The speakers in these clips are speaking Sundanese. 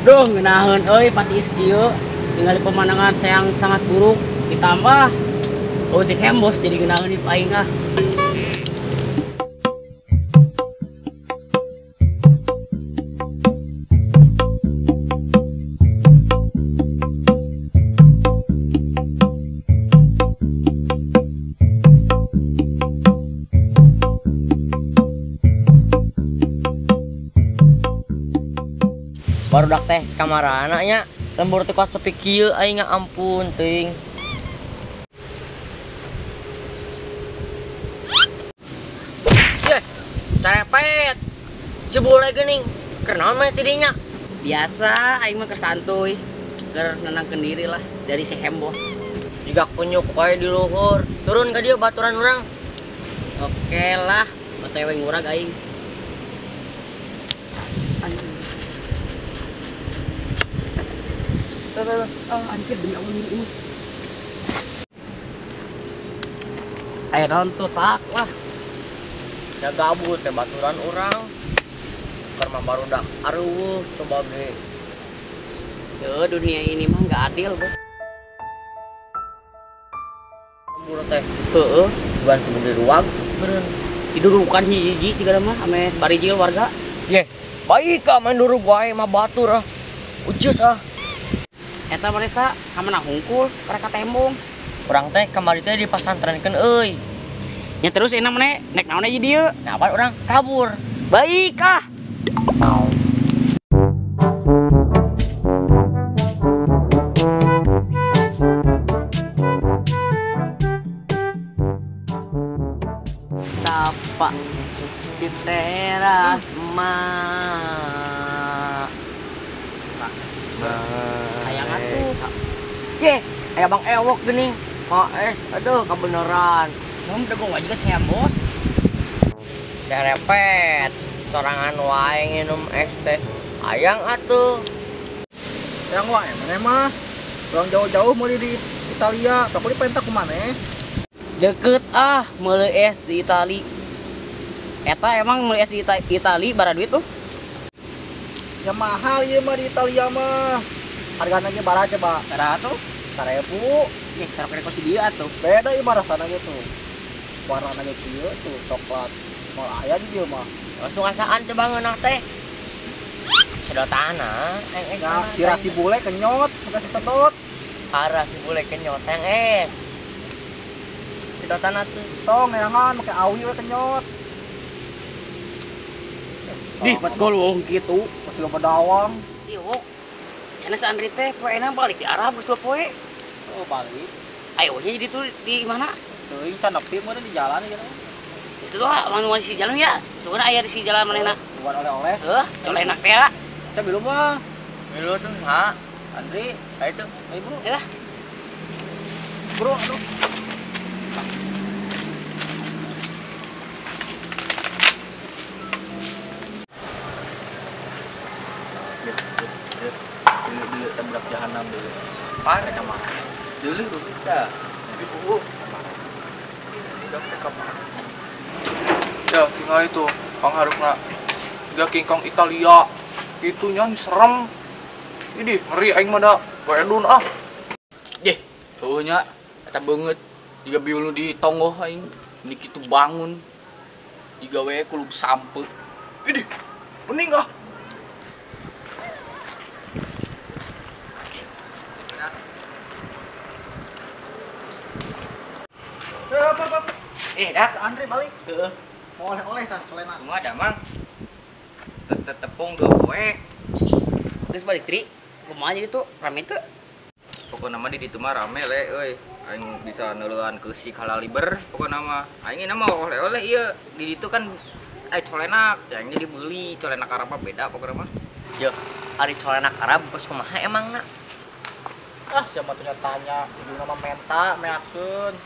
Duh, ngeunaheun euy patiis kieu. Ningali pemandangan yang sangat buruk ditambah oh si hembos jadi ngeunaheun di aing ah. Barudak teh kamarana nya lembur teh kuat sepi kieu aing ampun teuing. Yeh, carepet. Si bule geuning, keur naon mah tidinya? Biasa aing mah keur santuy, keur nenangkeun diri lah dari si hembos. Jiga kunyuk wae di luhur. Turun ka dieu baturan urang. Oke lah, OTW ngurag aing. Anjir demi Allah ini. Ayo nonton tak lah. Ya gabut teh baturan urang. Keur mah barudak areuweuh coba ge. Yo, dunia ini mah enggak adil, Bos. Lembur teh heueuh, bukan kudu ruang beureun. Didurukan hiji-hiji jiga mah ame barijil warga. Ye, baik ah main duruk wae mah batur ah. Ucus ah. Eta maresa kamana hungkul karek tembong. Urang teh kamari teh dipasantrenkeun euy. Nya terus enak maneh nek naon aja dieu. Nah, apa urang kabur. Baik ah. Tapak di teras mah. Hayang atuh. Ye, aya Bang Ewok geuning. Es, aduh kebeneran. Mun dago wae juga saya bos. Serepet, sorangan wae nginum es teh. Hayang atuh. Hayang wae maneh mah. Urang jauh-jauh meuli di Italia, tapi dipenta ku maneh. Deket ah meuli es di Itali. Eta emang meuli es di Itali bara duit tuh. Ya mahal ieu mah di Italia mah. Hargana ge bara coba. Bara atuh 1000. Ih, sareng kos di dieu atuh. Beda ieu mah rasana ge tuh. Warnana ge kieu tuh coklat. Moal aya di dieu mah. Langsung asaan coba ngeunah teh. Sedotana, aing es. Nah, sirah si bule kenyot, sampai sedot. Parah si bule kenyot, yang es. Sedotana tuh. Tong neangan make awi we kenyot. Dih, bat gol wong kitu. Pasti loba dawang. Ih, wok. Cenah si Andri teh poena balik di Arab geus 2 poe. Oh, balik. Ayo nya jadi tuh di mana? Teuing can nepi meureun di jalan gitu. Geus doa manu di jalan ya. Sugana aya di si jalan manehna. Buat oleh-oleh. Heuh, colenak teh lah. Saya belum mah. Milu tuh, ha? Andri, ayo tuh. Ayo, Bro. Heuh. Bro, aduh. Dulu tabrak jahanam dulu. Parah kamar. Dulu kita. Ibu. Ya, tinggal itu pangharupna. Tiga King Kong Italia. Itunya serem. Ini ngeri aing mah da. Baedun ah. Yeh, heueuh nya eta beungeut. Jiga bieu nu di tonggoh aing. Ini kitu bangun. Jiga we kulub sampe. Idih, mending ah. Dak, Andri balik. Heeh. Mau oleh-oleh tah, colenak. Kumaha da, Mang? Terus tepung 2 poe. Geus balik, Tri. Kumaha jadi tuh rame teu? Pokona mah di ditu mah rame le euy. Aing bisa neuleuan keusik halaliber pokona mah. Aing mah oleh-oleh ieu di ditu kan ai colenak, aing jadi beli colenak Arab mah beda pokona mah. Yo, ari colenak Arab geus kumaha emangna? Ah, siapa tuh tanya, ibu nama menta meakeun.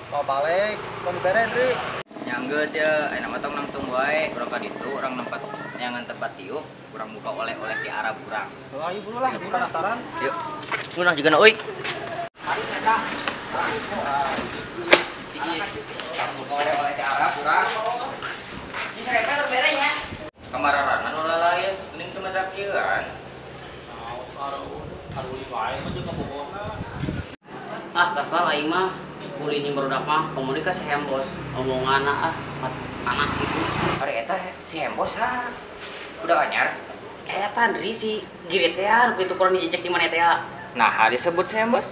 Mau balik, mau dibere, Dri. Nya geus ya, ayeuna mah tong nangtung wae, urang ka ditu, urang nempat neangan tempat tiup, urang buka oleh-oleh di Arab urang. Heuh, ayo buru lah, penasaran. Yuk. Ngeunah juga na euy. Mari eta. Urang buka oleh-oleh di Arab urang. Di serepet bere nya. Kamararana nu lalain, mending cuma sakieuan. Ah kesel aing mah ulin jeung barudak mah komunikasi hembos omonganna ah panas gitu. Ari eta si hembos ha. Udah anyar. Eta Andri si girit teh kitu kurang dijejek di mana teh. Nah, disebut si hembos.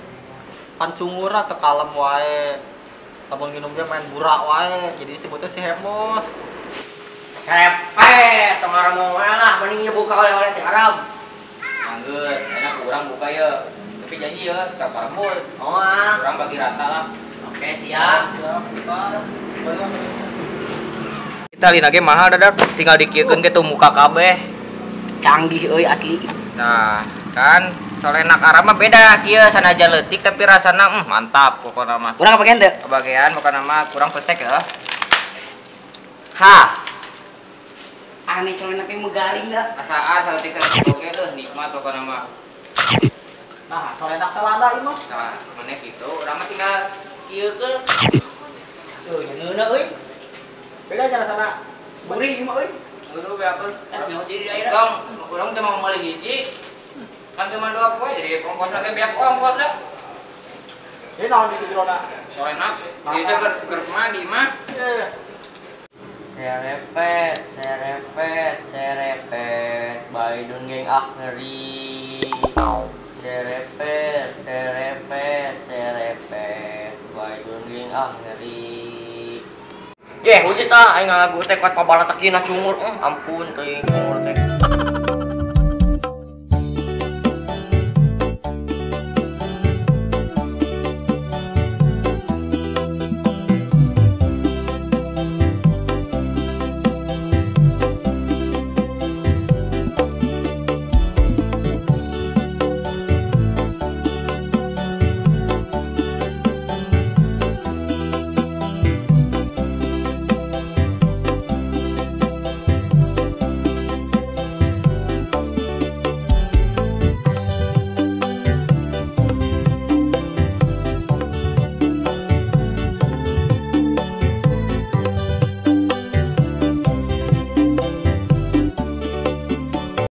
Pan cungurna teu kalem wae. Lamun nginum ge main burak wae, jadi disebutnya si hembos. Serepet, tong ngomong wae lah, mending ieu buka oleh-oleh ti Arab. Anggeus, enak urang buka ye. Tapi janji ya, tetap parembul. Oh ah. Urang bagi rata lah. Oke, siap. Siap, buka. Kita lina ge mahal dadak, tinggal dikieukeun ge tuh muka kabeh. Canggih euy asli. Nah, kan solenak Arab mah beda kieu sanajan leutik tapi rasana mantap pokona mah. Urang kebagian teu? Kebagian pokona mah kurang pesek ya. Ha. Aneh colenak yang megaring dah. Asaan saeutik-saeutik oge deuh nikmat pokona mah. Nah, colenak teh lada ieu mah. Nah, maneh kitu urang mah tinggal kieukeun. Tuh, nyeuneuh euy. Beda aja rasana. Gurih ieu mah euy. Dulu beakeun. Nyaho jadi daerah. Tong, urang teh mau meuli hiji. Kan cuma 2 poe jadi ongkosna ge beak ongkosna. Ini naon di jerona? Solenak, jadi seger seger mah di mah. Serepet, serepet, serepet, Baidun geng ah ngeri. Serepet, serepet, serepet, Baidun geng ah ngeri. Yeh, hujis ah, aing ngalagu teh kuat pabalatakina cungur. Ampun teuing cungur teh.